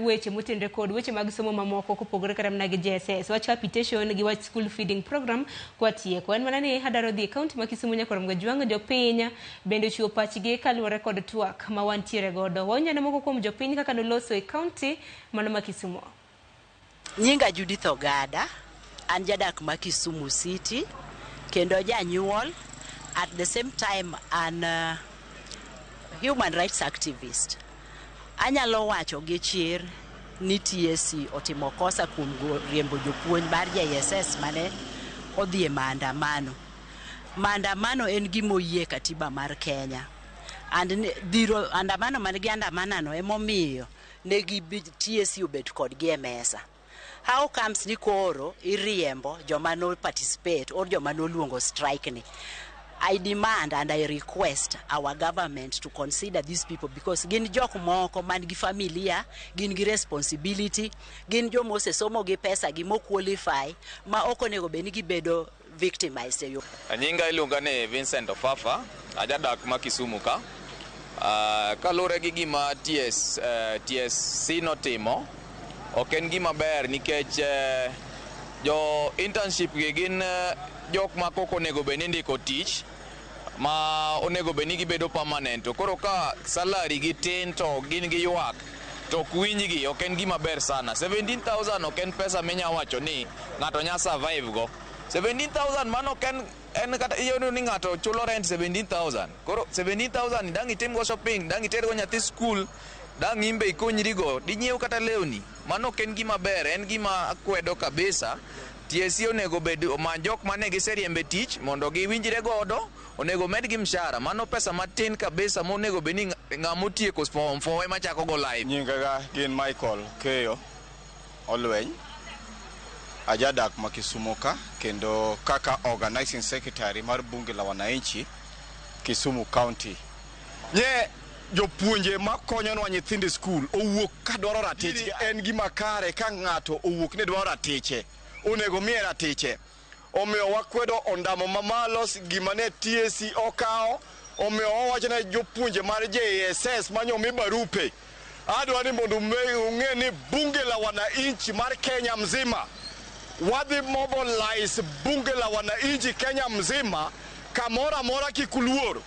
weche motenore kod weche mag somo mamoko kopogore kata mana gi JSS, wach capitation gi wach school feeding program. Kwatieko, en mana ni adwaro dhi e kaunti ma Kisumu nyakwar Mgajwang'. Jopiny bende ochiwo pachgi kaluwore kod twak ma wantiere godo. Wawinjo moko kuom jopiny kaka noloso e kaunti mano ma Kisumu. Nyinga Judith Ogada, an jadak ma Kisumu City kendo janyuol. At the same time an human rights activist. Anyalo wacho gi chir ni TSC otimo kosa kuom riembo jopuonj mar JSS mane odhi e maandamano. Maandamano en gima oyie katiba mar Kenya. And dhiro andamano mane gi andamana no emomiyo ne gi TSC obet kodgi e mesa. How comes ni koro iriembo joma no participate or joma noluongo strike ni? I demand and I request our government to consider these people because gin jok moko man gi familia, gin gi responsibility, gin joma osesomo gi pesa gi mo qualify ma ok onego bed ni gibedo victimized e yo. Nyinga iluonga ni Vincent Ofafa, ajadak ma Kisumu ka. Kaluwore gi gima TSC notimo, ok en gima ber nikech jo internship gi gin jok ma kok onego bed ni ndiko tich ma onego bed ni gibedo permanent. To koro ka salary gi tin to gin gi ywak to ok winjgi, ok en gima ber sana. 17,000 ok en pesa minya wacho ni ng'ato nya survive go. 17,000 mano ok en kata iyudo ni ng'ato chulo rent 17,000. Koro 17,000 dang' itim go shopping, dang' iter go nyathi school, dang' imbe ikonyri go, dinyiew kata lewni. Mano ok en gima ber, en gima akwedo kabisa. TSC onego bed omany jok mane giseriembe tich mondo giwinjre godo, onego medgi mshahara. Mano pesa matin kabisa monego bed ni ng'ama otieko form 4 ema chako go life. Nyingaga gin Michael Keyo Olweny, ajadak ma Kisumu ka kendo kaka organizing secretary mar Bunge la Wananchi Kisumu County. Nye jopuonje makonyonwa nyithindo e skul owuok ka dwaro ratichgi. En gima kare ka ng'ato owuok ni dwaro ratiche, onego miye ratiche. Omiyo wakwedo ondamo mamalo gima ne TSC okawo. Omiyo wawacho ne jopuonje mar JSS manyomi barupe, adwa ni mondo ung'e ni Bunge la Wananchi mar Kenya mzima wadhi mobilize Bunge la Wananchi Kenya mzima kamoro amora, kik uluor.